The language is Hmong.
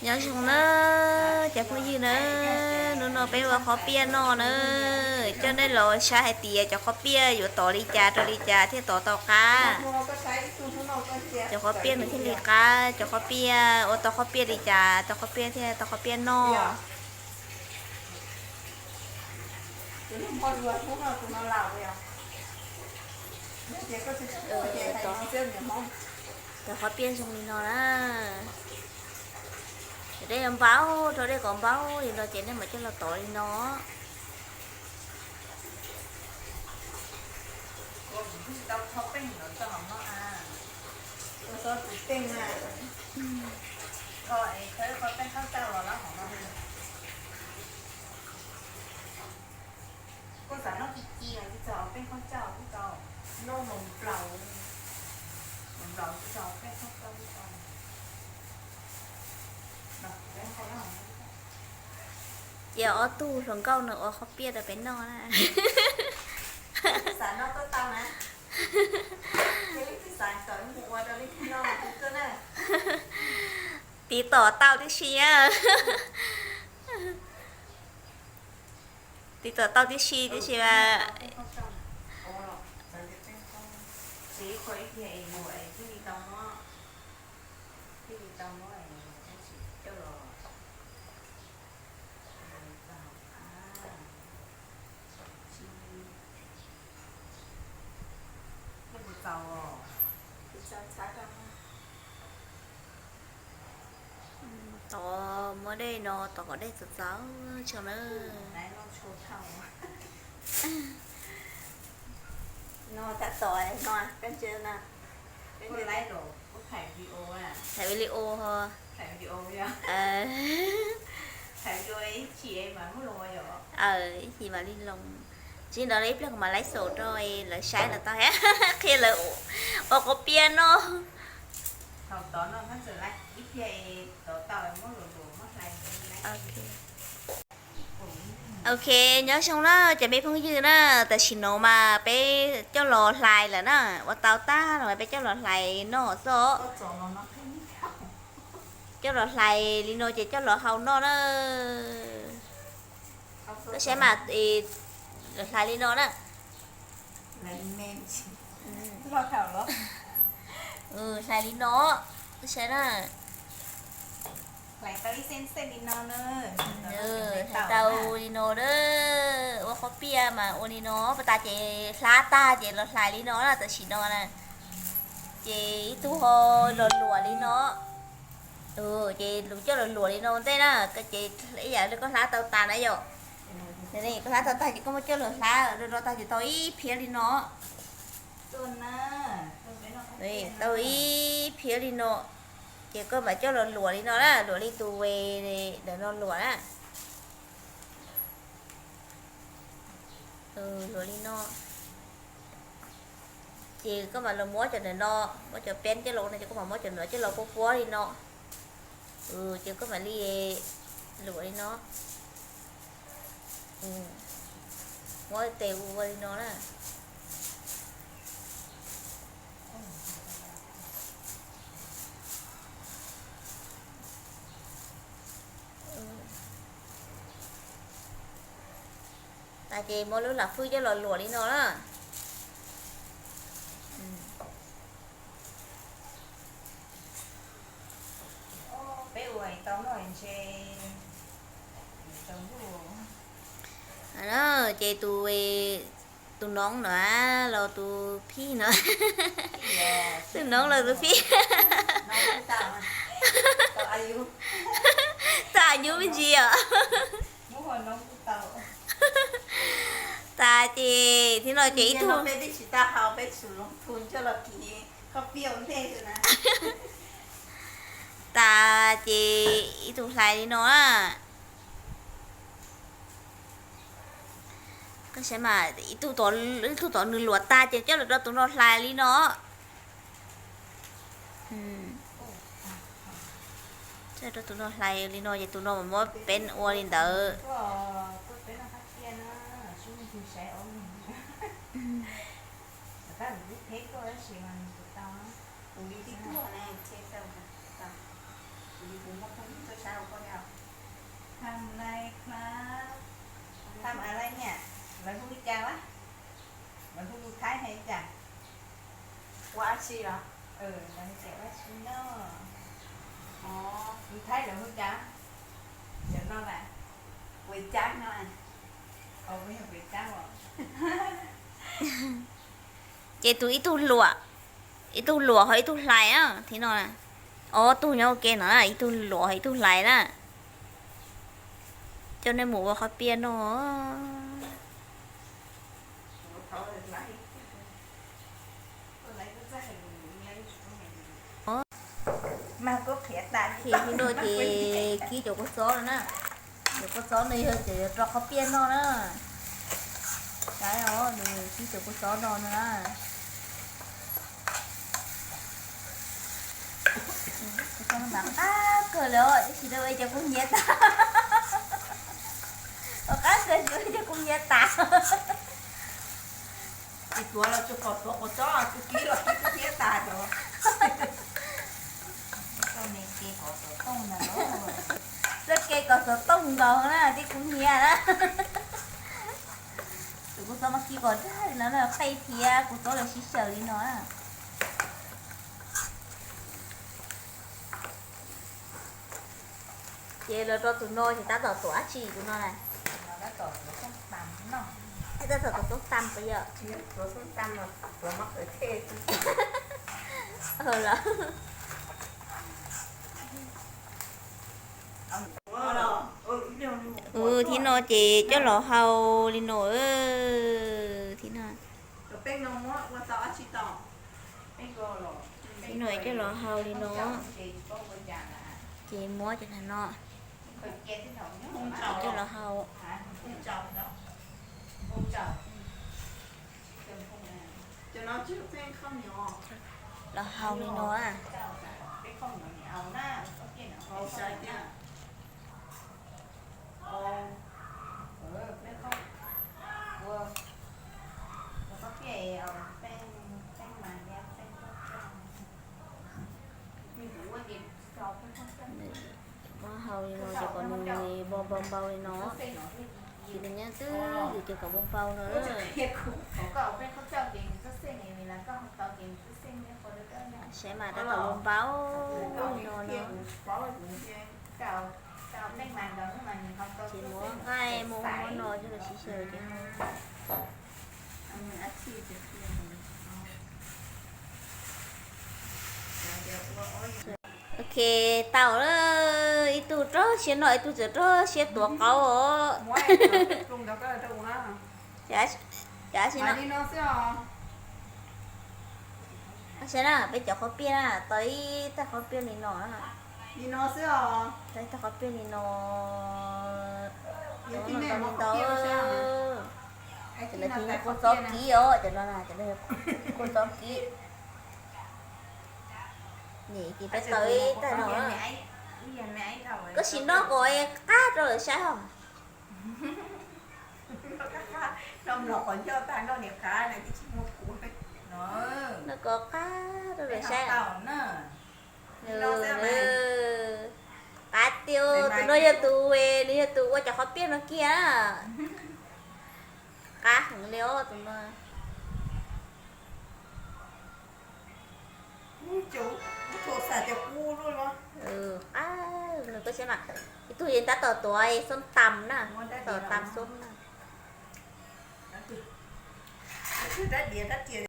Nyob zoo na, cov phooj ywg na, hnub no peb ua qhob piaj noj na. Coj nej los saib hais tias cov qhob piaj yuav tov li cas rau li cas thiaj tov tau qab. Cov qhob piaj nws thiaj li qab, cov qhob piaj ua tau qhob piaj li cas tau qhob piaj thiaj tau qhob piaj noj. Cov qhob piaj zoo li no na. Cov dej npau, rau dej kom npau li no ces nej mam coj los tov li no. Ces ob tug hluas nkauj nws ua qhob piaj rau peb noj na. Tiv tom tau tib si na. Tiv tom tau tib si tib si mas. Tov muab dej no tov kom dej txaus txaus tso na. Thaij video ho. Ib chim mam li loo. Tsis ntawd ib pliag kuv mam laib xaus rau lawv saib no tau qhia lawv ua qhob piaj noj. Ok, nyob zoo na cov me phooj ywg na, tam sim no mas peb coj los hlais lawm na, ua tau tag los mas peb coj los hlais noj xwb. Coj los hlais li no ces coj los hau noj na. Koj saib mas, los hlais li no na. Hlais li no, koj saib na. Hlais tau li no na, ua qhob piaj mas ua li no, pas tas ces hlab tag ces los hlais li no na, tam sim no na. Ces ib tug ho los luam li no. Ces luag coj los luam li no ua ntej na, ces ib yam li koj hlab tau tas na yom. Koj hlab tau tag ces koj muab coj los hlab rau no tag ces tau ib phiab li no. Tau ib phiab li no, ces koj mam coj los luam li no na, luam li tus ntawm no luam na. Luam li no. Ces koj mam los muab cov ntawm no, muab cov peb coj los ua no ces koj mam muab cov ntawm no coj los puab puab li no. Ces koj mam li luam li no. Muab tes ua li no na. Tas ces muab lub lam fwj coj los luam li no na. Ces tus, tus noob no los tus phij no, tus noob los tus phij, tau a yus me ntsis os. Tas ces thiab no ces ib tug, tas ces ib tug hlais li no na. Koj saib mas ib tug, ib tug tom nws luam tas ces coj los rau tus no hlais li no. Coj rau tus no hlais li no ces tus no mas muab peb ua li ntawd. Thamอะไรครับ Thamอะไรเนี่ย Lawv hu li cas a? Lawv hu lus Thaib hais li cas? Ua dab tsi los? Lawv hu tias ua dab tsi no. Lus Thaib lawv hu cas? Cov no na. Quav cab no. Ces tus ib tug luam, ib tug luam ho ib tug hlais na, thiab no. Ob tug nyob ua ke no na, ib tug luam ho ib tug hlais na. Coj nej mus ua qhob piaj no. Mas kuv qhiav tas li. Thiab no ces kib cov kua txob no na. Cov kua txob no yog cov yuav rau qhob piaj no na. Saib os, nws kib cov kua txob no na. Kua txob no mas qab kawg li os, tab sis tau ua cas kuv hnyiab tas. Qab kawg, tsis ua cas kuv hnyiab tas. Tsis tuav los tsuas pom tuav kua txob, tsuas kib los kib kuv hnyiab tas cov. Txoj kev kom xov tooj nkaus na, tib kuv hnyiab na. Tus kua txob mas kib kom dag li no na, qej thiab kua txob lawv sib xyaw li no na. Ces los rau tus no ces tab tom tuav dab tsi tus no na? Tab tom tuav xoob tas puas yog? Los, thiab no ces coj los hau li no. Thiab no, thiab no coj los hau li no. Ces muab cov no coj los hau. Los hau li no. Muab hau li no ces kom nws npau npau npau li no. Ces nws nyob twj ywm ces kom npau npau no. Saib mas tab tom npau npau li no no. Ces muab nqaij muab muab no coj los sib xyaw ces. Ok, tau lawm, ib tug rau siab noj, ib tug tseem rau siab tuav qaub os. Saib na, peb cov qhob piaj na, tau ib tag qhob piaj li no na. Tau ib tag qhob piaj li no. Ntau li ntau. Cov no ces yog kua txob kib os, cov no na, cov no yog kua txob kib. Nim ces peb tau ib tag no. Koj sim noj kom qab rau lawv saib os. Noj kom qab rau lawv saib. Qab tiag, tus no yog tus, nws yog tus ua cov qhob piaj no kiag. Qab heev li os tus no. Qab, nws koj saib mas, ib tug yeej tab tom tuav xoob tas na, tab tom tas xoob na.